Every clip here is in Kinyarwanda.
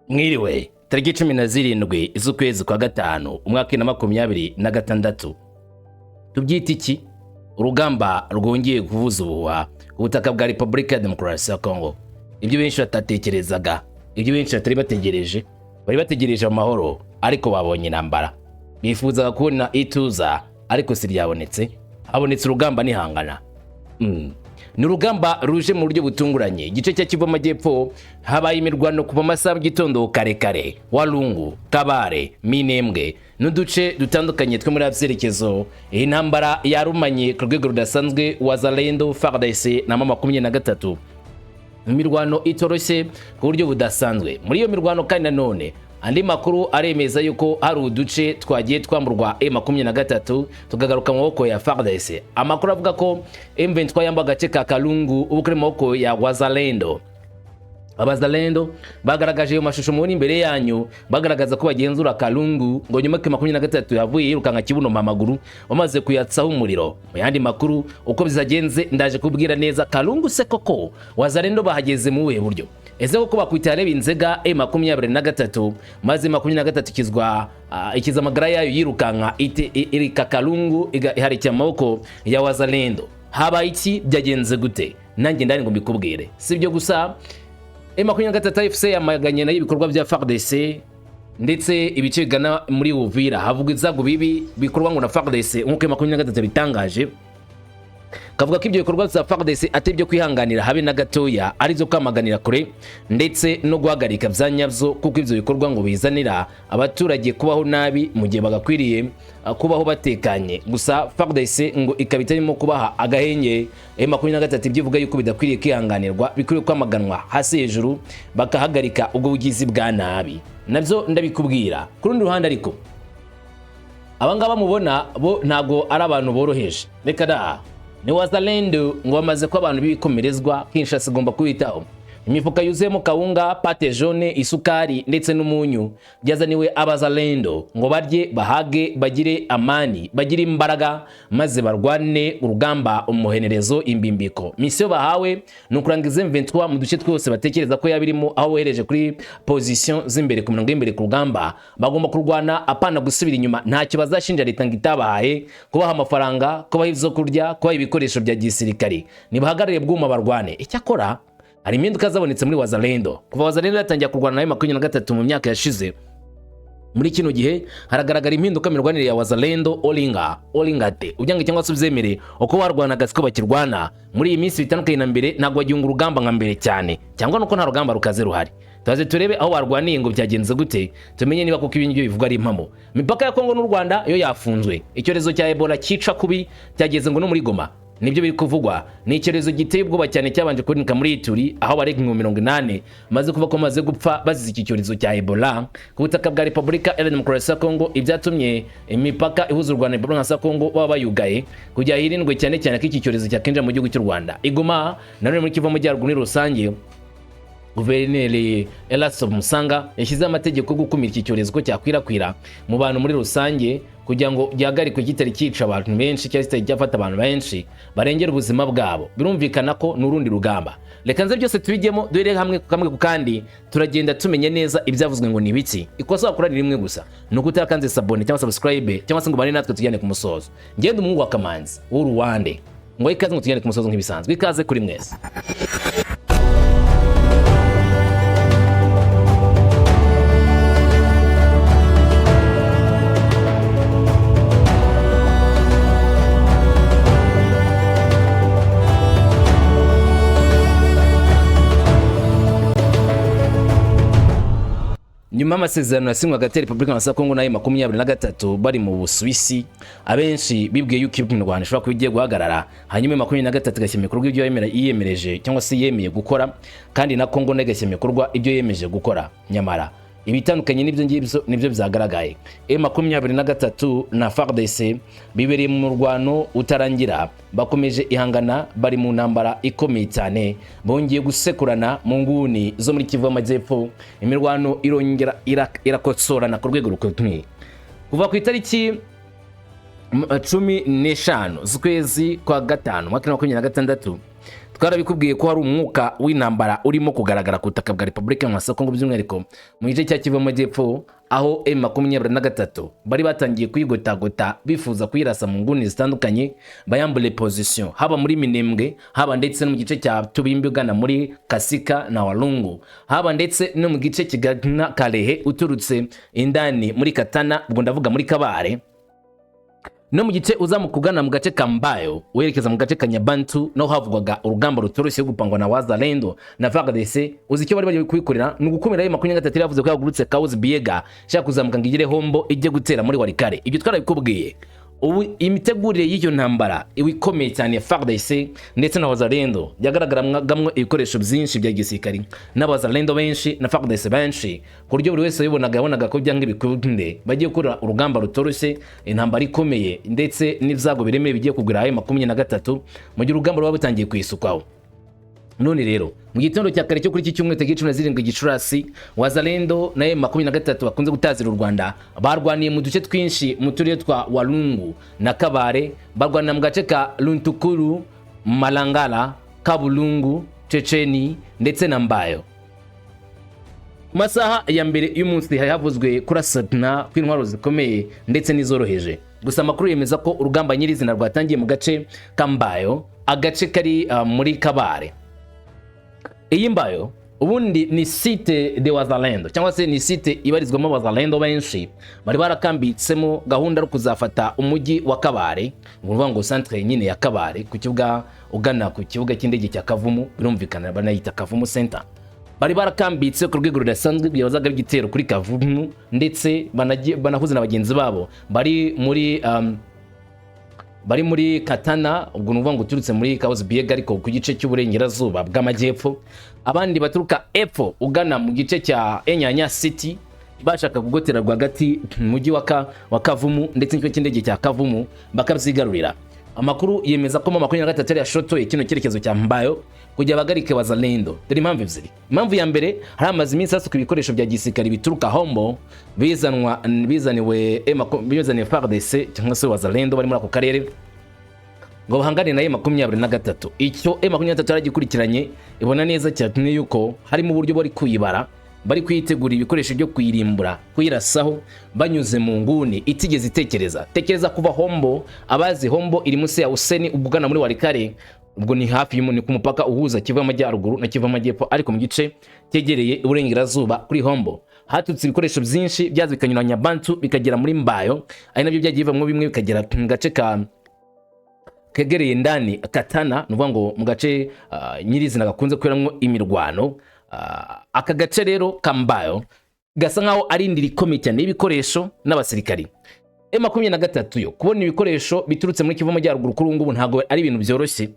Mwiriwe. Tariki 17 z'ukwezi kwa gatanu, umwaka 2026, tubyita iki? Urugamba rwongeye kuvuza ubuhuha ku butaka bwa Repubulika ya Demokarasi ya Kongo. Ibyo benshi batatekerezaga, ibyo benshi batari bategereje, bari bategereje amahoro ariko babonye intambara. Bifuzaga kubona ituza ariko si ryabonetse, habonetse urugamba n'ihangana. Ni urugamba ruje mu buryo butunguranye. Igice cya Kivu Amajyepfo habaye imirwano kuva amasaha y'igitondo kare kare. Walungu, Kabare, Minembwe n'uduce dutandukanye two muri byerekezo. Iyi ntambara yarumanye ku rwego rudasanzwe. Wazalendo, FARDC na M23, imirwano itoroshye ku buryo budasanzwe. Muri iyo mirwano kandi nanone andi makuru aremeza yuko hari uduce twagiye twamburwa M23 tukagaruka mu maboko ya FARDC. Amakuru avuga ko M23 yamba agace ka Kalungu ubu kari mu maboko ya Wazalendo. Abazalendo bagaragaje ayo mashusho mubona imbere yanyu, bagaragaza ko bagenzura Kalungu, ngo nyuma ko 23 yavuye yirukanka kibuno amaguru bamaze kuyatsaho umuriro. Mu yandi makuru uko bizagenze ndaje kubwira neza. Kalungu se koko Wazalendo bahageze mu buhe buryo? Ese koko bakwita areba inzega M23, maze 23 ikizwa ikiza amagara yayo yirukanka irika Kalungu iharikira amaboko ya Wazalendo? Habaye iki? Byagenze gute? Nanjye ndani ngo mbikubwire. Si ibyo gusa, M23 AFC yamaganye nayo ibikorwa bya FARDC, ndetse ibice bigana muri Uvira havugwa ibyago bibi bikorwa ngo na FARDC, nk'uko M23 bitangaje. Kavuga ko ibyo bikorwa bya FARDC atari ibyo kwihanganira habe na gatoya, ari ibyo kwamaganira kure ndetse no guhagarika bya nyabyo, kuko ibyo bikorwa ngo bizanira abaturage kubaho nabi mu gihe bagakwiriye kubaho batekanye. Gusa FARDC ngo ikaba itarimo kubaha agahenge. M23 ibyo ivuga yuko bidakwiriye kwihanganirwa, bikwiriye kwamaganwa hasi hejuru, bakahagarika ubwo bugizi bwa nabi. Nabyo ndabikubwira. Ku rundi ruhande ariko, abangaba mubona bo ntago ari abantu boroheje, reka da. Ni Wazalendo ngo bamaze ko abantu b'ibikomerezwa Kinshasa igomba kubitaho. Imifuka yuzuyemo kawunga, pâte jaune, isukari ndetse n'umunyu byazaniwe abazalendo ngo barye bahage, bagire amani, bagire imbaraga, maze barwane urugamba umuhenerezo imbimbiko. Mission bahawe ni ukurangiza M23 mu duce twose batekereza ko yabirimo, aho bohereje kuri position z'imbere, ku mirongo y'imbere ku rugamba. Bagomba kurwana, apana gusubira inyuma. Ntacyo bazashinja leta ngo itabahaye: kubaha amafaranga, kubaha ibyo kurya, kubaha ibikoresho bya gisirikare. Nibahagarare bwuma barwane. Icyakora hari impinduka zabonetse muri Wazalendo kuva Wazalendo yatangiye kurwana nayo 23 mu myaka yashize. Muri kino gihe haragaragara impinduka mu mirwanire ya Wazalendo. Olinga Olingate, ubyange cyangwa se ubyemere, uko warwanaga siko bakirwana muri iyi minsi, bitandukanye na mbere. Ntabwo bagihunga urugamba nka mbere cyane, cyangwa nuko nta rugamba rukaze ruhari. Tubaze turebe aho barwaniye ngo byagenze gute, tumenye niba koko ibi ngibyo bivugwa ari impamo. Imipaka ya Kongo n'u Rwanda yo yafunzwe. Icyorezo cya Ebola cyica kubi cyageze ngo no muri Goma, nibyo biri kuvugwa. Ni icyorezo giteye ubwoba cyane cyabanje kuboneka muri Ituri, aho abarenga 80,000 maze kuva ko bamaze gupfa bazize iki cyorezo cya Ebola ku butaka bwa Repubulika Iharanira Demokarasi ya Kongo. Ibyatumye imipaka ihuza u Rwanda na Repubulika ya Kongo baba bayugaye kugira hirindwe cyane cyane ko iki cyorezo cyakinjira mu gihugu cy'u Rwanda. I Goma nanone muri Kivu Amajyaruguru muri rusange, Guverineri Erasto Musanga yashyizeho amategeko yo gukumira iki cyorezo ko cyakwirakwira mu bantu muri rusange, kugira ngo gihagarikwe kitari cyica abantu benshi cyangwa kitari cyafata abantu benshi barengera ubuzima bwabo. Birumvikana ko ni urundi rugamba. Reka nze byose tubijyemo, duhere hamwe kamwe ku kandi, turagenda tumenye neza ibyavuzwe ngo ni ibiki. Ikosa wakora ni rimwe gusa, ni uko utakanze s'abonner cyangwa subscribe cyangwa se ngo ubane natwe tujyane ku musozo. Ngende umuhungu wa Kamanzi w'Uruwande ngo ikaze, ngo tujyane ku musozo nk'ibisanzwe. Ikaze kuri mwese. Nyuma y'amasezerano yasinywe hagati ya Repubulika ya Kongo na 23 bari mu Busuwisi, abenshi bibwiye yuko imirwano ishobora kuba igiye guhagarara, hanyuma 23 igashyira mu bikorwa ibyo yiyemereje cyangwa se yemeye gukora, kandi na Kongo nayo igashyira mu bikorwa ibyo yemeje gukora. Nyamara ibitandukanye n'ibyo ngibyo nibyo byagaragaye. M23 na FARDC bibereye mu murwano utarangira, bakomeje ihangana, bari mu ntambara ikomeye cyane. Bongeye gusekurana mu nguni zo muri Kivu y'Amajyepfo. Imirwano irongera irakotsorana ku rwego rukomeye. Kuva ku itariki 15 z'ukwezi kwa gatanu mwaka wa 2026 Twarabikubwiye ko hari umwuka w'intambara urimo kugaragara ku butaka bwa Repubulika ya Kongo, by'umwihariko mu gice cya Kivu y'Amajyepfo, aho M23 bari batangiye kuyigotagota, bifuza kuyirasa mu nguni zitandukanye, bayambure position, haba muri Minembwe, haba ndetse no mu gice cya Tubimbi ugana muri Kasika na Walungu, haba ndetse no mu gice kigana Kalehe uturutse indani muri Katana, ubwo ndavuga muri Kabare, no mu gice uzamuka ugana mu gace ka Mbayo werekeza mu gace ka Nyabantu, naho havugwaga urugamba rutoroshye gupangwa na Wazalendo na FARDC. Uzi icyo bari bagiye kubikorera? Ni ugukumira ayo 23 yavuze ko yahagurutse Kauzi Biega, ishaka kuzamuka ngo igere Hombo, ijye gutera muri Walikale. Ibyo twarabikubwiye. Ubu imitegurire y'iyo ntambara iba ikomeye cyane ya FARDC ndetse na Wazalendo yagaragaragamwo ibikoresho byinshi bya gisirikari n'Abazalendo benshi na FARDC benshi, ku buryo buri wese yabibonaga, yabonaga ko byanga bikunde bagiye gukora urugamba rutoroshye, intambara ikomeye, ndetse n'ibyago biremereye bigiye kugura ayo 23 mu gihe urugamba ruba butangiye kwisukwaho. None rero mu gitondo cya kare cyo kuri iki cyumweru tariki 17 Gicurasi, Wazalendo na M23 bakunze gutazira u Rwanda barwaniye mu duce twinshi mu turere twa Walungu na Kabare, barwanira mu gace ka Luntukuru, Malangala, Kabulungu, Ceceni ndetse na Mbayo. Ku masaha ya mbere y'umunsi hari havuzwe kurasana kw'intwaro zikomeye ndetse n'izoroheje. Gusa amakuru yemeza ko urugamba nyirizina rwatangiye mu gace ka Mbayo, agace kari muri Kabare. Iyi Mbayo ubundi ni site de Wazalendo, cyangwa se ni site ibarizwamo Wazalendo benshi bari barakambitsemo gahunda yo kuzafata umujyi wa Kabare, ngo uvuga ngo centre nyine ya Kabare, ku kibuga, ugana ku kibuga cy'indege cya Kavumu, birumvikana banayita Kavumu Center. Bari barakambitse ku rwego rudasanzwe kugira bazaga igitero kuri Kavumu, ndetse banahuze na bagenzi babo bari muri Katana, ubwo ni ukuvuga ngo uturutse muri Kauzi Biega ariko ku gice cy'uburengerazuba bw'amajyepfo, abandi baturuka epfo ugana mu gice cya Enyanya City, bashaka kugotera rwagati mu mujyi wa Kavumu ndetse n'ikigo cy'indege cya Kavumu bakabyigarurira. Amakuru yemeza ko mu 23 yari yashotoye kino cyerekezo cya Mbayo kugira bahagarike Wazalendo. Dore impamvu ebyiri. Impamvu ya mbere, hari amaze iminsi hasuka ibikoresho bya gisirikare bituruka Hombo, bizanwa bizaniwe bizaniwe FARDC cyangwa se Wazalendo bari muri ako karere ngo bahangane na M23. Icyo M23 yaragikurikiranye, ibona neza cyane yuko harimo uburyo bari kuyibara, bari kuyitegura ibikoresho byo kuyirimbura, kuyirasaho banyuze mu nguni itigeze itekereza. Tekereza kuva Hombo, abazi Hombo iri munsi ya Useni ugana muri Walikale, ubwo ni hafi y'umuntu ku mupaka uhuza Kivu y'Amajyaruguru na Kivu y'Amajyepfo, ariko mu gice cyegereye iburengerazuba kuri Hombo haturutse ibikoresho byinshi byaza bikanyura Nyabantu bikagera muri Mbayo, ari nabyo byagiye bivamo bimwe bikagera mu gace ka kegereye ndani Katana, ni ukuvuga ngo mu gace nyirizina gakunze kuberamo imirwano. Aka gace rero ka Mbayo gasa nkaho ari indiri ikomeye cyane y'ibikoresho n'abasirikari. M23 yo kubona ibikoresho biturutse muri Kivu y'Amajyaruguru kuri ubu ngubu ntabwo ari ibintu byoroshye,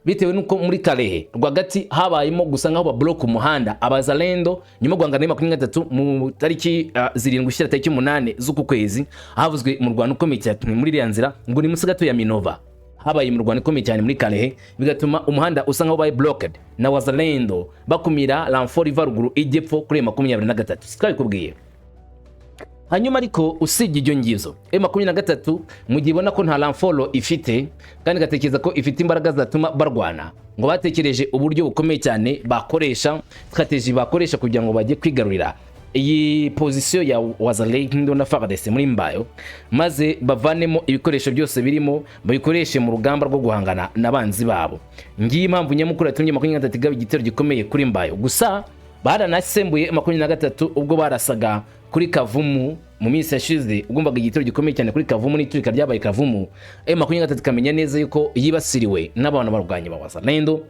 bitewe n'uko muri Kalehe rwagati habayemo gusa nkaho babloka umuhanda Abazalendo nyuma guhangana na 23 mu tariki 7 ushyira tariki 8 z'uku kwezi. Havuzwe umurwano ukomeye cyane muri iriya nzira, ngo ni munsi gato ya Minova habaye imirwano ikomeye cyane muri Kalehe, bigatuma umuhanda usa nkaho ubaye blocked na Wazalendo, bakumira renfort iva ruguru ijyepfo kuri 23. Twabikubwiye. Hanyuma ariko usibye ibyo ngibyo, M23 mu gihe ibona ko nta renfort ifite kandi igatekereza ko ifite imbaraga zatuma barwana, ngo batekereje uburyo bukomeye cyane bakoresha, strategy bakoresha kugira ngo bajye kwigarurira iyi position ya Wazalendo na FARDC muri Mbayo, maze bavanemo ibikoresho byose birimo, babikoreshe mu rugamba rwo guhangana n'abanzi babo. Ngiyi impamvu nyamukuru yatumye 23 igaba igitero gikomeye kuri Mbayo. Gusa baranasembuye 23 ubwo barasaga kuri Kavumu mu minsi yashize, ugombaga igitero gikomeye cyane kuri Kavumu n'iturika ryabaye Kavumu. M23 ikamenya neza yuko yibasiriwe n'abantu barwanya ba Wazalendo,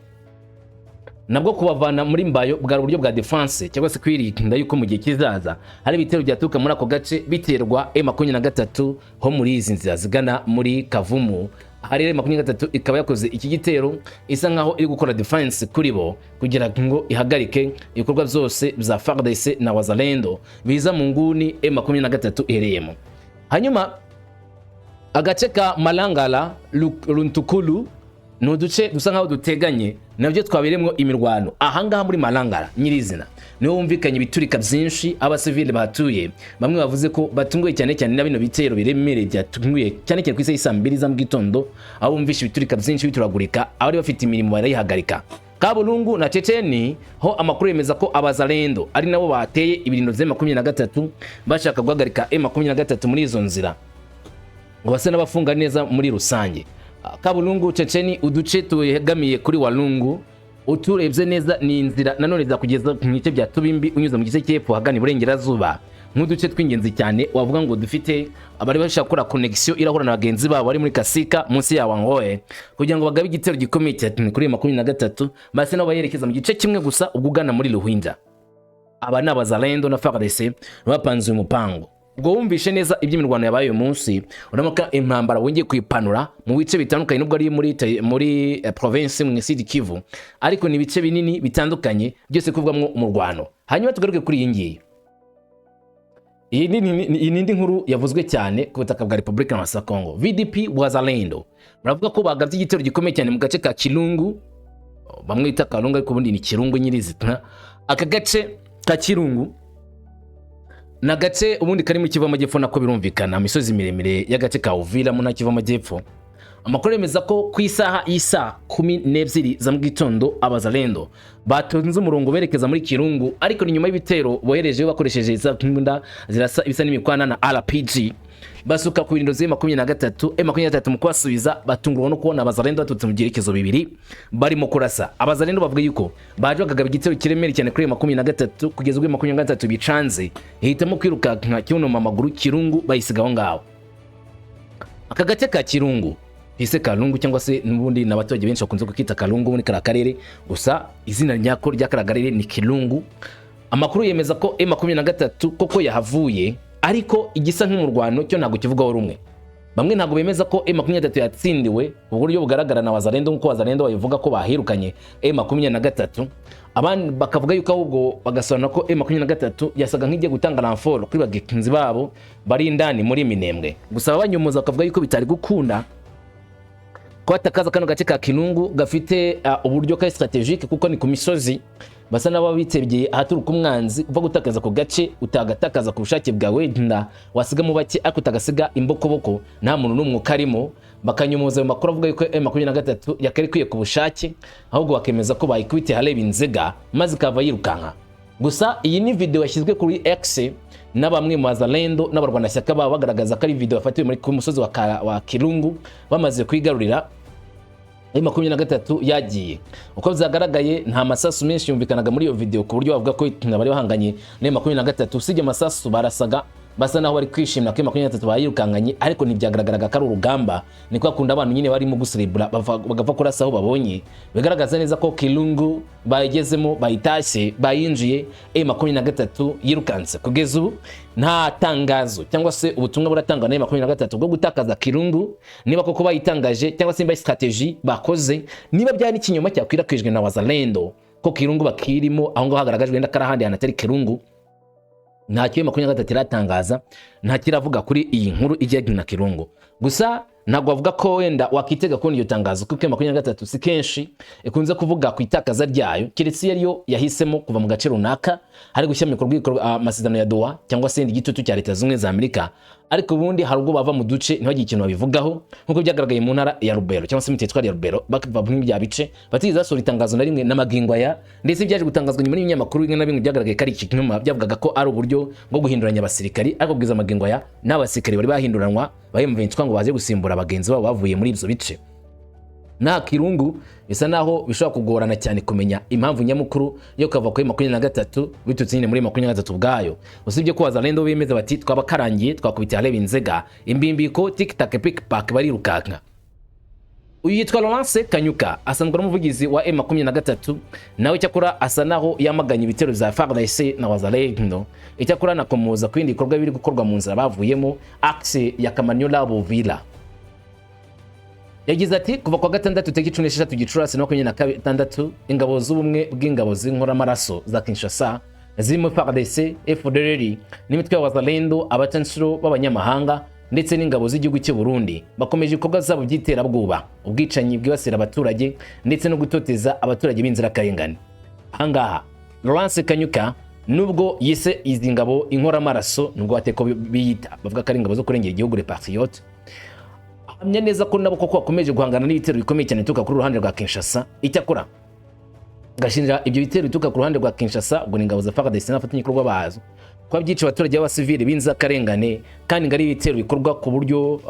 nabwo kubavana muri Mbayo bwari uburyo bwa defense cyangwa se kwirinda yuko mu gihe kizaza hari ibitero byaturuka muri ako gace biterwa M23 ho muri izi nzira zigana muri Kavumu. Aha rero 23 ikaba yakoze iki gitero isa nkaho iri gukora defense kuri bo, kugira ngo ihagarike ibikorwa byose bya FARDC na Wazalendo biza mu nguni M23 ihereyemo. Hanyuma agace ka Malangala, Luntukulu ni uduce dusa nkaho duteganye, nabyo twabereyemo imirwano. Ahangaha muri Malangala nyirizina niho humvikanye ibiturika byinshi. Abasivili bahatuye bamwe bavuze ko batunguye cyane cyane na bino bitero biremereye byatunguye cyane cyane ku isaha y'i saa 2 za mu gitondo, aho bumvishe ibiturika byinshi bituragurika, abari bafite imirimo barayihagarika. Kabulungu na Ceceni ho amakuru yemeza ko Abazalendo ari nabo bateye ibirindo vya 23 bashaka guhagarika M23 muri izo nzira, ngo base n'abafunga neza muri rusange. Kabulungu, Ceceni, uduce tuhegamiye kuri Walungu, uturebye neza ni inzira nanone zakugeza mu bice bya Tubimbi unyuze mu gice cy'epfo hagana iburengerazuba, nk'uduce tw'ingenzi cyane wavuga ngo dufite abari bashaka gukora connexion irahura na bagenzi babo bari muri Kasika munsi ya Wangoe, kugira ngo bagabe igitero gikomeye cyane kuri 23, base nabo bayerekeza mu gice kimwe gusa, ubwo ugana muri Luhinja. Aba ni Abazalendo na FARDC bapanze uyu mupango. Ubwo wumvishe neza iby'imirwano yabaye uyu munsi, urabona ko intambara wongeye kuyipanura mu bice bitandukanye, nubwo ari muri province mu Sud Kivu, ariko ni ibice binini bitandukanye byose kuvugwamo umurwano. Hanyuma tugaruke kuri iyi ngiyi. Iyi ni indi nkuru yavuzwe cyane ku butaka bwa Repubulika ya Congo. VDP Wazalendo baravuga ko bagabye igitero gikomeye cyane mu gace ka Kirungu, bamwe bita Karungu ariko ubundi ni Kirungu nyirizina. Aka gace ka Kirungu ni agace ubundi kari mu Kivu Amajyepfo, nako birumvikana, imisozi miremire y'agace ka Uvira mu ntara Kivu Amajyepfo. Amakuru yemeza ko ku isaha y'isaa 12 za mu gitondo Abazalendo batonze umurongo berekeza muri Kirungu, ariko ni nyuma y'ibitero bohereje bakoresheje za mbunda zirasa ibisa n'imikwana na RPG, basuka ku birindiro z'i 23. M23 mu kubasubiza batungurwa no kubona Abazalendo baturutse mu byerekezo bibiri barimo kurasa. Abazalendo bavuga yuko baje bakagaba igitero kiremereye cyane kuri 23, kugeza ubwo 23 bicanze ihitamo kwirukanka kibuno amaguru, Kirungu bayisiga aho ngaho. Aka gace ka Kirungu ise Karungu, cyangwa se n'ubundi n'abaturage benshi bakunze kukita Karungu muri kariya karere, gusa izina nyako rya kariya karere ni Kirungu. Amakuru yemeza ko M23 koko yahavuye, ariko igisa nk'umurwano cyo ntabwo kivugwaho rumwe. Bamwe ntabwo bemeza ko M23 yatsindiwe mu buryo bugaragara na Wazalendo, nk'uko Wazalendo babivuga ko bahirukanye M23. Abandi bakavuga yuko ahubwo bagasobanura ko M23 yasaga nk'igiye gutanga renfort kuri bagenzi babo bari indani muri Minembwe. Gusa abanyomoza bakavuga yuko bitari gukunda ko batakaza kano gace ka Kinungu gafite uburyo kari stratégique, kuko ni ku misozi, basa n'ababitebye ahaturuka umwanzi. Uva gutakaza ku gace utagatakaza ku bushake bwawe, wenda wasigamo bake ariko utagasiga imbokoboko, nta muntu n'umwe ukarimo. Bakanyomoza ayo makuru avuga yuko M23 yakari ikwiye ku bushake, ahubwo bakemeza ko bayikubitiye hareba inzega maze ikava yirukanka. Gusa iyi ni video yashyizwe kuri X na bamwe mu Bazalendo n'abarwanashyaka babo, bagaragaza ko ari video yafatiwe muri ku musozi wa Kirungu bamaze kwigarurira 23 yagiye. Uko byagaragaye, nta masasu menshi yumvikanaga muri iyo video ku buryo bavuga ko bari bahanganye na 23, usibye amasasu barasaga basa naho bari kwishimira ko 23 bayirukankanye, ariko ntibyagaragaraga ko ari urugamba. Ni kwa kundi abantu nyine barimo guserebura bagapfa kurasa aho babonye. Bigaragaza neza ko Kirungu bayigezemo, bayitashye, bayinjiye, M23 yirukanse. Kugeza ubu nta tangazo cyangwa se ubutumwa buratangwa na M23 bwo gutakaza Kirungu, niba koko bayitangaje cyangwa se niba strategy bakoze, niba byari n'ikinyoma cyakwirakwijwe na Wazalendo ko Kirungu bakirimo aho ngaho, hagaragajwe wenda ko ari ahandi hantu atari Kirungu. Ntacyo 23 iratangaza, nta kiravuga kuri iyi nkuru ijyanye na Kirungu. Gusa ntabwo bavuga ko wenda wakitega kubona iryo tangazo, kuko 23 si kenshi ikunze kuvuga ku itakaza ryayo, keretse iyo ariyo yahisemo kuva mu gace runaka hari gushyira mu bikorwa amasezerano ya Doha cyangwa se igitutu cya Leta Zunze Ubumwe za Amerika. Ariko ubundi hari ubwo bava mu duce ntibagire ikintu babivugaho, nk'uko byagaragaye mu ntara ya Rubero cyangwa se mu teritwari ya Rubero, bakava muri bya bice batigeze basohora itangazo na rimwe n'amagingo aya. Ndetse byaje gutangazwa nyuma n'ibinyamakuru bimwe na bimwe byagaragaye ko ari ikinyoma, byavugaga ko ari uburyo bwo guhinduranya abasirikari, ariko kugeza amagingo aya n'abasirikari bari bahinduranwa ba M23 ngo baze gusimbura bagenzi babo bavuye muri ibyo bice. Nta Kirungu bisa naho bishobora kugorana cyane kumenya impamvu nyamukuru yo kuva kuri 23 biturutse nyine muri 23 ubwayo, usibye ko Wazalendo bemeza bati twaba karangiye, twakubitiye areba inzega imbimbiko, tik tak pik pak, barirukanka. Uyu yitwa Laurence Kanyuka, asanzwe ari umuvugizi wa M23 nawe, cyakora asa naho yamaganye ibitero bya FARDC na Wazalendo. Icyakora anakomoza ku bindi bikorwa biri gukorwa mu nzira bavuyemo, axe ya Kamanyola Buvira. Yagize ati: "Kuva kwa gatandatu tariki 16 Gicurasi 26, ingabo z'ubumwe bw'ingabo z'inkoramaraso za Kinshasa zirimo FARDC, FDLR n'imitwe ya Wazalendo, abacancuro b'abanyamahanga ndetse n'ingabo z'igihugu cy'u Burundi bakomeje ibikorwa zabo by'iterabwoba, ubwicanyi bwibasira abaturage ndetse no gutoteza abaturage b'inzirakarengane." Ahangaha Laurence Kanyuka, nubwo yise izi ngabo inkoramaraso, nubwo bateko biyita bavuga ko ari ingabo zo kurengera igihugu, les patriotes, ahamya neza ko nabo koko bakomeje guhangana n'ibitero bikomeye cyane bituruka kuri uruhande rwa Kinshasa. Icyakora Gashinja ibyo bitero bituruka ku ruhande rwa Kinshasa, ubwo ni ingabo za FARDC n'abafatanyabikorwa bazo, kuba byica abaturage b'abasivili b'inzirakarengane, kandi ngo ari ibitero bikorwa ku buryo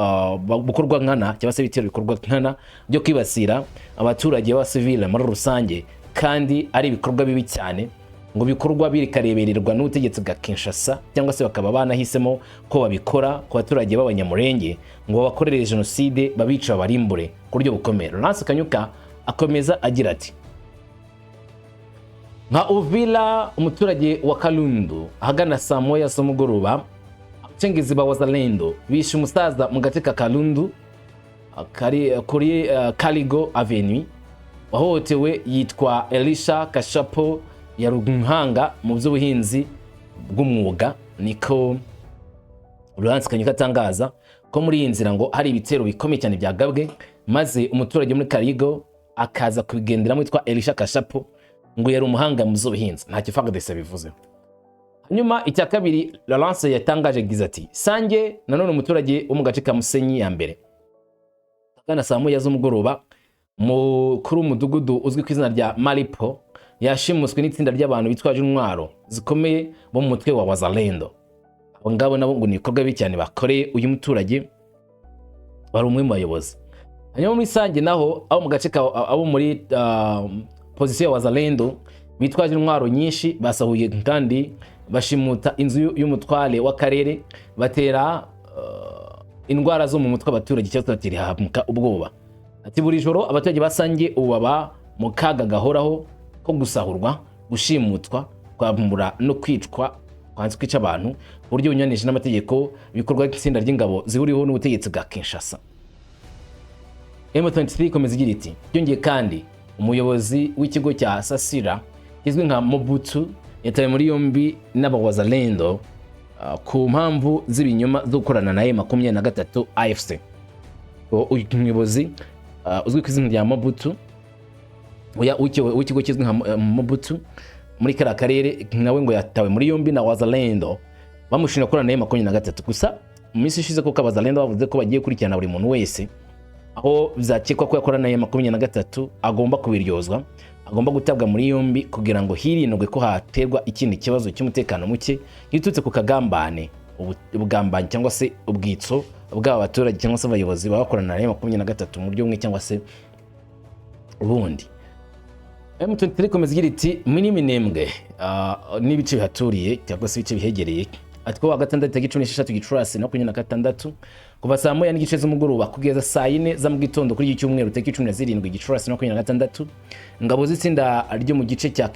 bukorwa nkana, cyangwa se ibitero bikorwa nkana byo kwibasira abaturage b'abasivili muri rusange, kandi ari ibikorwa bibi cyane, ngo bikorwa bikarebererwa n'ubutegetsi bwa Kinshasa, cyangwa se bakaba banahisemo ko babikora ku baturage b'Abanyamurenge ngo babakorere jenoside, babica, babarimbure ku buryo bukomeye. Lawrence Kanyuka akomeza agira ati: "Nka Uvira, umuturage wa Kalundu, ahagana saa 1 z'umugoroba, abacengezi ba Wazalendo bishe umusaza mu gace ka Kalundu kari kuri Kaligo Avenue. Wahohotewe yitwa Elisha Kashapo ya Ruhanga mu by'ubuhinzi bw'umwuga." Niko Lawrence Kanyuka atangaza ko muri iyi nzira ngo hari ibitero bikomeye cyane byagabwe, maze umuturage muri Karigo akaza kubigenderamo witwa Elisha Kashapo, ngo yari umuhanga mu by'ubuhinzi. Ntacyo FARDC bivuzeho. Hanyuma icya kabiri Lawrence yatangaje, agize ati: "Sange nanone, umuturage wo mu gace ka Musenyi ya mbere, ahagana saa 1 z'umugoroba, mukuru w'umudugudu uzwi ku izina rya Maripo yashimuswe n'itsinda ry'abantu bitwaje intwaro zikomeye bo mu mutwe wa Wazalendo." Abo ngabo nabo ngo ni ibikorwa bibi cyane bakoreye uyu muturage wari umwe mu bayobozi. Hanyuma muri Sange naho, abo mu gace ka abo muri position ya Wazalendo bitwaje intwaro nyinshi basahuye kandi bashimuta inzu y'umutware w'akarere, batera indwara zo mu mutwe abaturage, cyangwa se batera ihahamuka, ubwoba. Ati: "Buri joro abaturage basangiye ubu baba mu kaga gahoraho ko gusahurwa, gushimutwa, kwambura no kwicwa, kwanze kwica abantu ku buryo bunyuranije n'amategeko, bikorwa n'itsinda ry'ingabo zihuriweho n'ubutegetsi bwa Kinshasa." M23 ikomeza igira iti: "Byongeye kandi, umuyobozi w'ikigo cya Sasira kizwi nka Mobutu yatawe muri yombi n'Abawazalendo ku mpamvu z'ibinyoma zo gukorana na M23 AFC." Uyu muyobozi uzwi ku izina rya Mobutu, oya, w'ikigo kizwi nka Mobutu muri kariya karere, nawe ngo yatawe muri yombi na Wazalendo bamushinja gukorana na M23. Gusa mu minsi ishize kuko Abazalendo bavuze ko bagiye gukurikirana buri muntu wese aho bizakekwa ko yakorana na M23 agomba kubiryozwa, agomba gutabwa muri yombi, kugira ngo hirindwe ko haterwa ikindi kibazo cy'umutekano muke giturutse ku kagambane, ubugambanyi cyangwa se ubwitso bw'aba baturage cyangwa se abayobozi baba bakorana na M23 mu buryo bumwe cyangwa se ubundi. M23 ikomeza igira iti: "Muri Minembwe n'ibice bihaturiye cyangwa se ibice bihegereye," ati, "ko wa gatandatu tariki 16 Gicurasi 26, kuva saa 1:30 z'umugoroba kugeza saa 4 za mu gitondo kuri iki cyumweru tariki 17 Gicurasi 26, ingabo z'itsinda ryo mu gice cya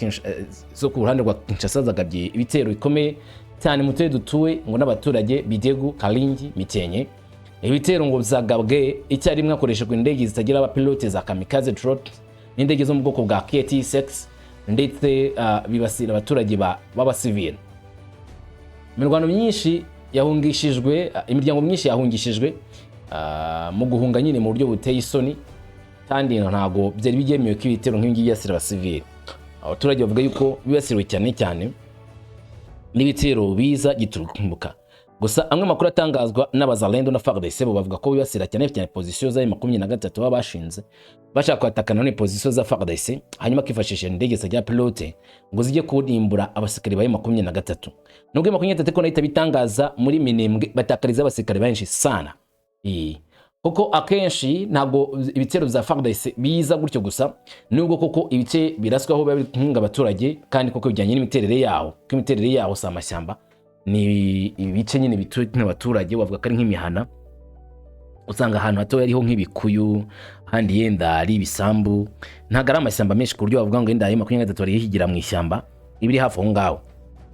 zo ku ruhande rwa Kinshasa zagabye ibitero bikomeye cyane mu turere dutuwe ngo n'abaturage: Bidegu, Karingi, Mikenke. Ibitero ngo byagabwe icyarimwe hakoreshejwe indege zitagira abapilote za kamikaze drone n'indege zo mu bwoko bwa KT-6, ndetse bibasira abaturage b'abasivili. Imirwano myinshi yahungishijwe, imiryango myinshi yahungishijwe mu guhunga nyine mu buryo buteye isoni, kandi ntabwo byari byemewe ko ibitero nk'ibi ngibi byibasira abasivili." Abaturage bavuga yuko bibasiriwe cyane cyane n'ibitero biza giturumbuka. Gusa amwe makuru atangazwa n'Abazalendo na FARDC, bo bavuga ko bibasira cyane cyane position za M23 baba bashinze, bashaka kwataka none position za FARDC, hanyuma akifashisha indege zitagira pilote ngo zijye kurimbura abasirikare ba M23. Nubwo M23 ko nayo bitangaza, muri Minembwe batakariza abasirikare benshi sana. Kuko akenshi ntabwo ibitero bya FARDC biza gutyo gusa, nubwo koko ibice biraswaho biba biri abaturage, kandi koko bijyanye n'imiterere yaho, kuko imiterere yaho si amashyamba, ni ibice nyine bituwe n'abaturage, bavuga ko ari nk'imihana. Usanga ahantu hatoya hariho nk'ibikuyu, ahandi yenda ari ibisambu, ntabwo ari amashyamba menshi ku buryo bavuga ngo yenda ayo 23 bari mu ishyamba ibiri hafi aho ngaho.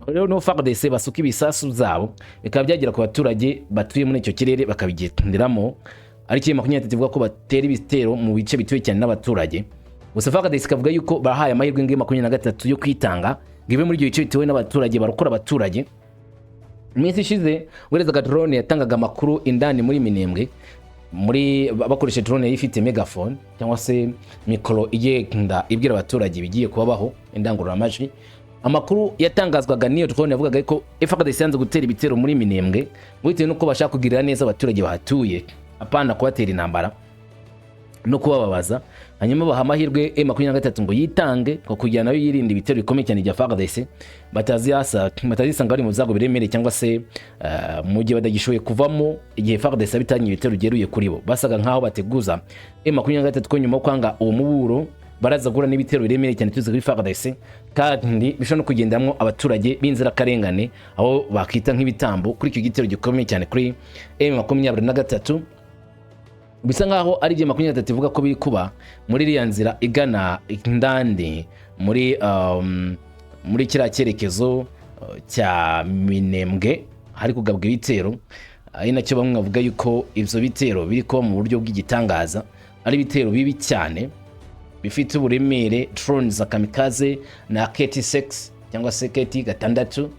Rero no FARDC basuka ibisasu byabo bikaba byagera ku baturage batuye muri icyo kirere bakabigenderamo, ariko iyo 23 ivuga ko batera ibitero mu bice bituwe cyane n'abaturage. Gusa FARDC ikavuga yuko bahaye amahirwe ngiyo 23 yo kwitanga ngo ive muri ibyo bice bituwe n'abaturage, barokora abaturage. Iminsi ishize werezaga drone yatangaga amakuru indani muri Minembwe, muri bakoresheje drone yari ifite megaphone cyangwa se mikoro igenda ibwira abaturage ibigiye kubabaho, indangururamajwi. Amakuru yatangazwaga n'iyo drone yavugaga ko FARDC yanze gutera ibitero muri Minembwe bitewe n'uko bashaka kugirira neza abaturage bahatuye, apana kubatera intambara no kubababaza. Hanyuma baha amahirwe M23 ngo yitange, ngo kugira nayo yirinde ibitero bikomeye cyane bya FARDC, batazisanga bari mu byago biremereye, cyangwa se mu gihe badagishoboye kuvamo igihe FARDC bitangiye ibitero byeruye kuri bo. Basaga nkaho bateguza M23 ko nyuma yo kwanga uwo muburo baraza guhura n'ibitero biremereye cyane tuzi kuri FARDC, kandi bishobora no kugenderamo abaturage b'inzirakarengane, aho bakita nk'ibitambo kuri icyo gitero gikomeye cyane kuri M23. Bisa nkaho ari ibyo 23 ivuga ko biri kuba muri iriya nzira igana indandi muri kiriya cyerekezo cya Minembwe, hari kugabwa ibitero, ari nacyo bamwe bavuga yuko ibyo bitero biri kuba mu buryo bw'igitangaza, ari ibitero bibi cyane bifite uburemere. Drones za kamikaze na KT6 cyangwa se KT 6,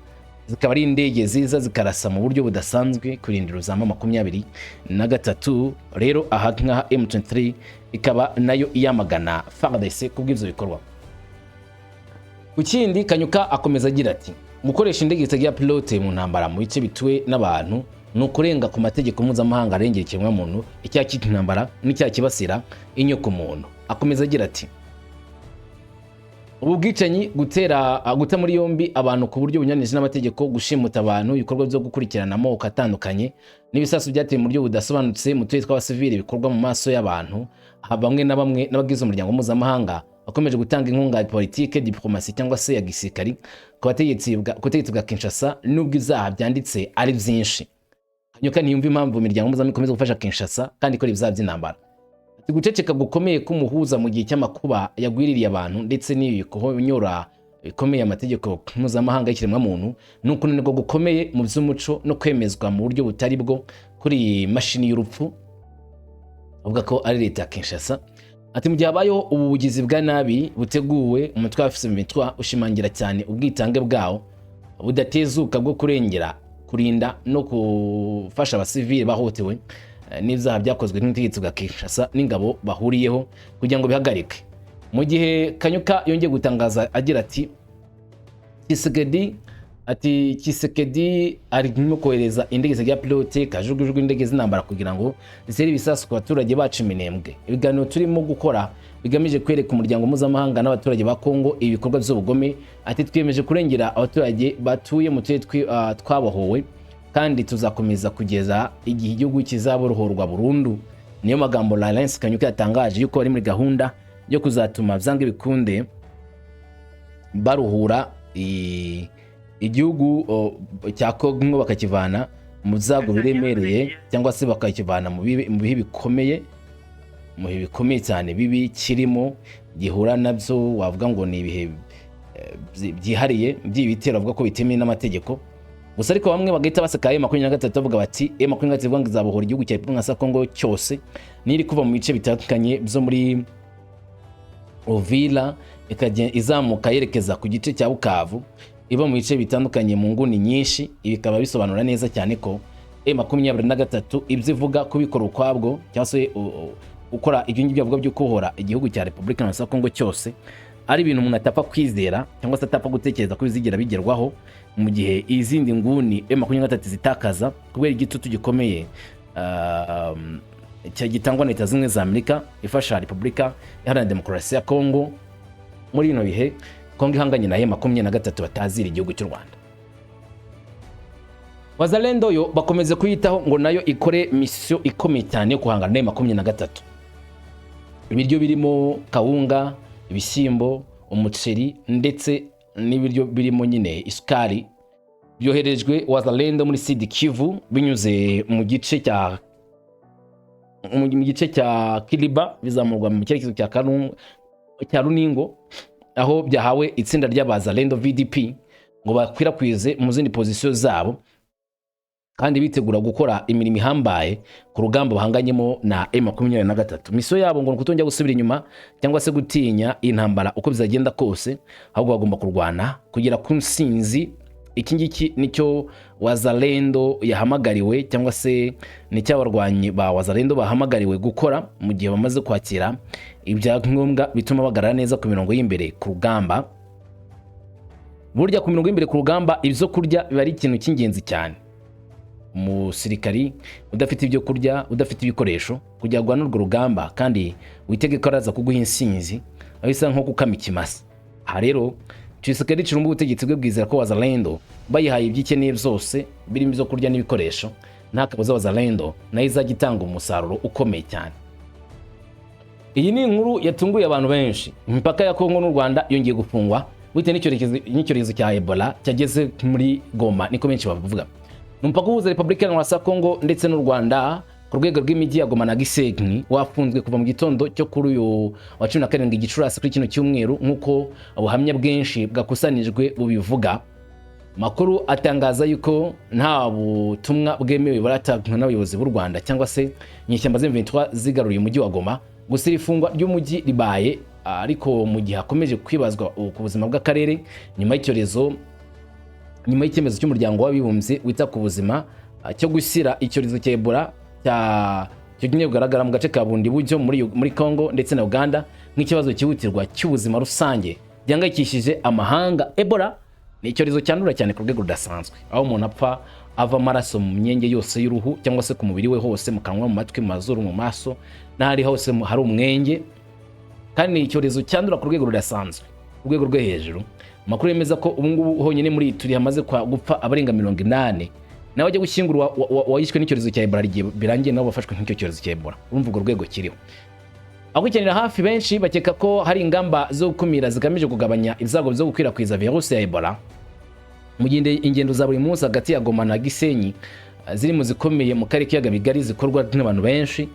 zikaba ari indege ziza zikarasa mu buryo budasanzwe ku birindiro za 23. Rero aha nkaha M23 ikaba nayo iyamagana FARDC kubw'ivyo bikorwa. Ku kindi, Kanyuka akomeza agira ati: "Gukoresha indege zitagira pilote mu ntambara mu bice bituwe n'abantu ni ukurenga ku mategeko mpuzamahanga arengera ikiremwamuntu, icyaha cy'intambara n'icyaha kibasira inyoko muntu." Akomeza agira ati: "Ubu bwicanyi, gutera, guta muri yombi abantu ku buryo bunyuranyije n'amategeko, gushimuta abantu, ibikorwa byo gukurikirana amoko atandukanye n'ibisasu byatewe mu buryo budasobanutse mu turere tw'abasivili bikorwa mu maso y'abantu." Aha bamwe na bamwe n'abagize umuryango mpuzamahanga bakomeje gutanga inkunga ya politike, diplomasi cyangwa se ya gisirikari ku butegetsi bwa Kinshasa, nubwo ibyaha byanditse ari byinshi. Kanyuka ntiyumva impamvu imiryango mpuzamahanga ikomeza gufasha Kinshasa kandi ikora ibyaha by'intambara. Ati: "Guceceka gukomeye k'umuhuza mu gihe cy'amakuba yagwiririye abantu ndetse n'ibi kuhonyora bikomeye amategeko mpuzamahanga y'ikiremwamuntu ni ukunanirwa gukomeye mu by'umuco no kwemezwa mu buryo butari bwo kuri iyi mashini y'urupfu," avuga ko ari leta ya Kinshasa. Ati: "Mu gihe habayeho ubu bugizi bwa nabi buteguwe, umutwe wa AFC/M23 ushimangira cyane ubwitange bwawo budatezuka bwo kurengera, kurinda no gufasha abasivili bahohotewe n'ibyaha byakozwe n'ubutegetsi bwa Kinshasa n'ingabo bahuriyeho kugira ngo bihagarike." Mu gihe Kanyuka yongeye gutangaza agira ati: Tshisekedi, ati Tshisekedi arimo kohereza indege zitagira pilote, kajugujugu, indege z'intambara kugira ngo zitere ibisasu ku baturage bacu Minembwe. Ibiganiro turimo gukora bigamije kwereka umuryango mpuzamahanga n'abaturage ba Kongo ibikorwa by'ubugome. Ati: "Twiyemeje kurengera abaturage batuye mu turere twabohowe kandi tuzakomeza kugeza igihe igihugu kizabohorwa burundu." Niyo magambo Lawrence Kanyuka yatangaje yuko bari muri gahunda yo kuzatuma byange bikunde baruhura igihugu cya Kongo, bakakivana mu byago biremereye cyangwa se bakakivana mu bihe bikomeye, mu bihe bikomeye cyane bibi kirimo gihura nabyo. Wavuga ngo ni ibihe byihariye by'ibitero bavuga ko bitemewe n'amategeko gusa, ariko bamwe bagahita baseka M23, bavuga bati M23 ivuga ngo izabohora igihugu cya Repubulika ya Kongo cyose, niri kuva mu bice bitandukanye byo muri Uvira, ikajya izamuka yerekeza ku gice cya Bukavu, iva mu bice bitandukanye mu nguni nyinshi. Ibi bikaba bisobanura neza cyane ko M23 ibyo ivuga kubikora ukwabwo, cyangwa se gukora ibyo ngibyo bavuga byo kubohora igihugu cya Repubulika ya Kongo cyose, ari ibintu umuntu atapfa kwizera cyangwa se atapfa gutekereza ko bizigera bigerwaho, mu gihe izindi nguni M23 zitakaza kubera igitutu gikomeye gitangwa na Leta Zunze Ubumwe za Amerika ifasha Repubulika Iharanira Demokarasi ya Kongo muri bino bihe Kongo ihanganye na M23 batazira igihugu cy'u Rwanda. Wazalendo yo bakomeze kuyitaho ngo nayo ikore misiyo ikomeye cyane yo guhangana na M23. Ibiryo birimo kawunga, ibishyimbo, umuceri ndetse n'ibiryo birimo nyine isukari byoherejwe Wazalendo muri Sud Kivu binyuze mu gice cya Kiliba, bizamurwa mu cyerekezo cya Karungu, cya Runingo, aho byahawe itsinda ry'Abazalendo VDP ngo bakwirakwize mu zindi pozisiyo zabo, kandi bitegura gukora imirimo ihambaye ku rugamba bahanganyemo na M23. Misiyo yabo ngo ni ukutongera gusubira inyuma cyangwa se gutinya intambara uko bizagenda kose, ahubwo bagomba kurwana kugera ku nsinzi. Iki ngiki nicyo Wazalendo yahamagariwe, cyangwa se nicyo abarwanyi ba Wazalendo bahamagariwe gukora mu gihe bamaze kwakira ibyangombwa bituma bagaragara neza ku mirongo y'imbere ku rugamba. Burya ku mirongo y'imbere ku rugamba, ibyo kurya biba ari ikintu cy'ingenzi cyane. Umusirikari udafite ibyo kurya, udafite ibikoresho kugira ngo urwane urwo rugamba kandi witege ko araza kuguha insinzi, aho isa nko gukama ikimasa. Aha rero Tshisekedi Tshilombo, ubutegetsi bwe bwizera ko Wazalendo bayihaye ibyo ikeneye byose, birimo ibyo kurya n'ibikoresho, nta kabuza Wazalendo nayo izajya itanga umusaruro ukomeye cyane. Iyi ni inkuru yatunguye abantu benshi. Imipaka ya Kongo n'u Rwanda yongeye gufungwa bitewe n'icyorezo cya Ebola cyageze muri Goma, niko benshi bavuga. Ni umupaka uhuza Repubulika Iharanira Kongo ndetse n'u Rwanda ku rwego rw'imijyi ya Goma na Gisenyi, wafunzwe kuva mu gitondo cyo kuri uyu wa 17 Gicurasi, kuri kino cyumweru, nk'uko ubuhamya bwinshi bwakusanijwe bubivuga. Makuru atangaza yuko nta butumwa bwemewe buratangwa n'abayobozi b'u Rwanda cyangwa se inyeshyamba za M23 zigaruriye umujyi wa Goma. Gusa iri fungwa ry'umujyi ribaye ariko mu gihe hakomeje kwibazwa ku buzima bw'akarere nyuma y'icyorezo, nyuma y'icyemezo cy'Umuryango w'Abibumbye wita ku buzima cyo gushyira icyorezo cya Ebola cya cyo kugaragara mu gace ka Bundibugyo muri Congo ndetse na Uganda nk'ikibazo cyihutirwa cy'ubuzima rusange gihangayikishije amahanga. Ebola ni icyorezo cyandura cyane ku rwego rudasanzwe, aho umuntu apfa ava amaraso mu myenge yose y'uruhu cyangwa se ku mubiri we hose, mu kanwa, mu matwi, mu mazuru, mu maso n'ahari hose hari umwenge. Kandi ni icyorezo cyandura ku rwego rudasanzwe, ku rwego rwo hejuru. Amakuru yemeza ko ubu ngubu honyine muri turi hamaze gupfa abarenga 80. Nawe ajya gushyingura wayishwe n'icyorezo cya Ebola, igihe birangiye nabo bafashwe nk'icyo cyorezo cya Ebola. Urumva urwo rwego kiriho. Abakurikiranira hafi benshi bakeka ko hari ingamba zo gukumira zigamije kugabanya ibyago byo gukwirakwiza virusi ya Ebola, mu gihe ingendo za buri munsi hagati ya Goma na Gisenyi ziri mu zikomeye mu karere k'ibiyaga bigari zikorwa n'abantu benshi.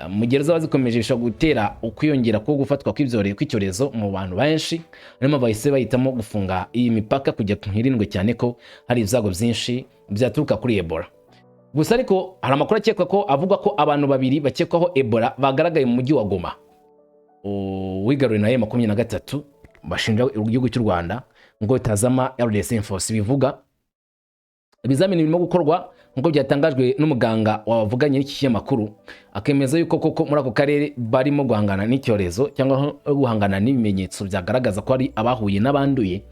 Mu gihe zaba zikomeje, bishobora gutera ukwiyongera ko gufatwa kw'icyorezo mu bantu benshi. Niyo mpamvu bahise bahitamo gufunga iyi mipaka kugira ngo hirindwe cyane ko hari ibyago byinshi byaturuka kuri Ebola. Gusa ariko hari amakuru akekwa ko avuga ko abantu babiri bakekwaho Ebola bagaragaye mu mujyi wa Goma wigaruriwe na M23, bashinja igihugu cy'u Rwanda, ngo Tazama RDC Infos bivuga. Ibizamini birimo gukorwa nk'uko byatangajwe n'umuganga wavuganye n'iki kinyamakuru, akemeza yuko koko muri ako karere barimo guhangana n'icyorezo cyangwa guhangana n'ibimenyetso byagaragaza ko ari abahuye n'abanduye.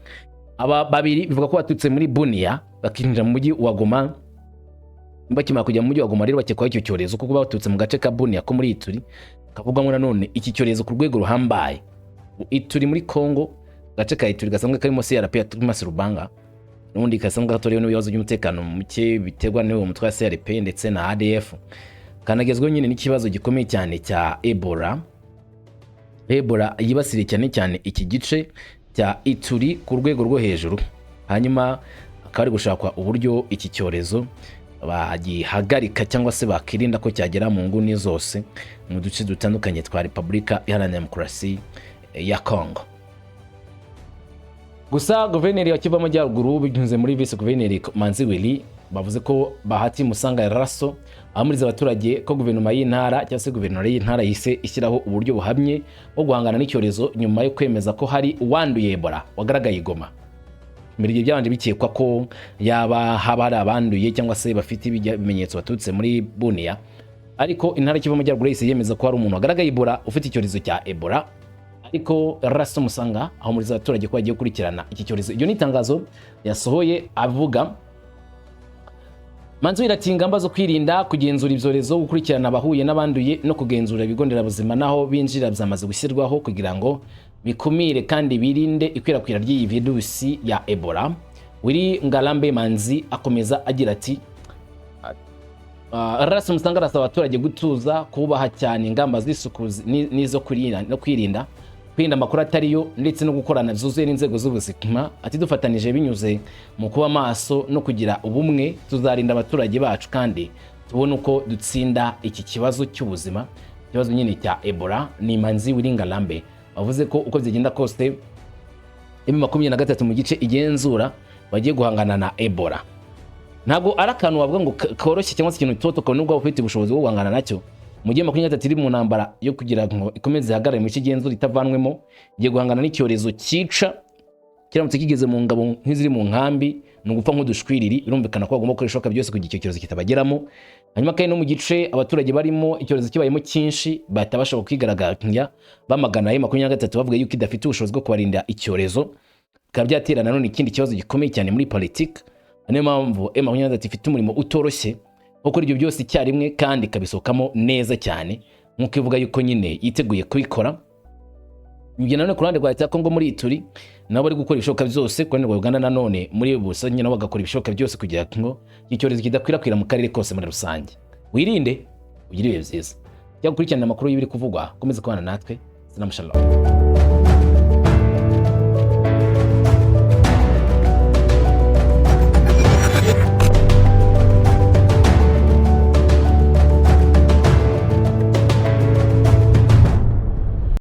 Aba babiri bivuga ko baturutse muri Bunia bakinjira mu mujyi wa Goma. Bakimara kujya mu mujyi wa Goma rero bakekwaho icyo cyorezo, kuko baturutse mu gace ka Bunia ko muri Ituri kavugwamo nanone iki cyorezo ku rwego ruhambaye. Ituri muri Congo, agace ka Ituri gasanzwe karimo CRP ya Thomas Lubanga, n'ubundi gasanzwe gatorewe n'ibibazo by'umutekano muke biterwa n'uwo mutwe wa CRP ndetse na ADF, kanagezweho nyine n'ikibazo gikomeye cyane cya Ebola. Ebola yibasiriye cyane cyane iki gice cya Ituri ku rwego rwo hejuru. Hanyuma hakaba hari gushakwa uburyo iki cyorezo bagihagarika cyangwa se bakirinda ko cyagera mu nguni zose mu duce dutandukanye twa Repubulika Iharanira Demokarasi ya Congo. Gusa guverineri wa Kivu y'Amajyaruguru, binyuze muri visi guverineri Manzi Willy, bavuze ko Bahati Musanga Raso ahumuriza abaturage ko guverinoma y'intara cyangwa se guverinoma y'intara yise ishyiraho uburyo buhamye bwo guhangana n'icyorezo, nyuma yo kwemeza ko hari uwanduye Ebola wagaragaye i Goma. Mbere igihe byabanje bikekwa ko yaba haba hari abanduye cyangwa se bafite ibimenyetso baturutse muri Bunia, ariko intara y'Kivu y'Amajyaruguru yahise yemeza ko hari umuntu wagaragaye Ebola, ufite icyorezo cya Ebola. Ariko Raso Musanga ahumuriza abaturage ko bagiye gukurikirana iki cyorezo. Iryo ni itangazo yasohoye avuga. Manzi ati: "Ingamba zo kwirinda, kugenzura ibyorezo, gukurikirana abahuye n'abanduye no kugenzura ibigo nderabuzima n'aho binjira byamaze gushyirwaho kugira ngo bikumire kandi birinde ikwirakwira ry'iyi virusi ya Ebola." Willy Ngarambe Manzi akomeza agira ati: Raso Musanga arasaba abaturage gutuza, kubaha cyane ingamba z'isuku n'izo no kwirinda amakuru atariyo, ndetse no gukorana byuzuye n'inzego z'ubuzima. Ati: "Dufatanije binyuze mu kuba maso no kugira ubumwe, tuzarinda abaturage bacu kandi tubone uko dutsinda iki kibazo cy'ubuzima," ikibazo nyine cya Ebola. Ni Manzi Willy Ngarambe bavuze ko uko byagenda kose M23 mu gice igenzura bagiye guhangana na Ebola. Ntabwo ari akantu wavuga ngo koroshye cyangwa se ikintu toto, kabone nubwo waba ufite ubushobozi bwo guhangana nacyo. Mu gihe 23 iri mu ntambara yo kugira ngo ikomeze ihagarare mu gice igenzura itavanwemo, igiye guhangana n'icyorezo cyica kiramutse kigeze mu ngabo nk'iziri mu nkambi ni ugupfa nk'udushwiriri. Birumvikana ko bagomba gukora ibishoboka byose kugira icyo cyorezo kitabageramo. Hanyuma kandi no mu gice abaturage barimo, icyorezo kibayemo cyinshi, bahita bashobora kwigaragambya bamagana ayo 23, bavuga yuko idafite ubushobozi bwo kubarinda icyorezo, bikaba byatera nanone ikindi kibazo gikomeye cyane muri politiki. Niyo mpamvu M23 ifite umurimo utoroshye wo gukora ibyo byose icyarimwe kandi ikabisohokamo neza cyane, nk'uko ivuga yuko nyine yiteguye kubikora. Ibyo nanone ku ruhande rwa leta ya Kongo muri Ituri nabo bari gukora ibishoboka byose, ku ruhande rwa Uganda nanone muri Busange nabo bagakora ibishoboka byose kugira ngo iki cyorezo kidakwirakwira mu karere kose muri rusange. Wirinde, ugire ibihe byiza, cyangwa gukurikirana amakuru y'ibiri kuvugwa, komeza kubana natwe. Salamu, shalom.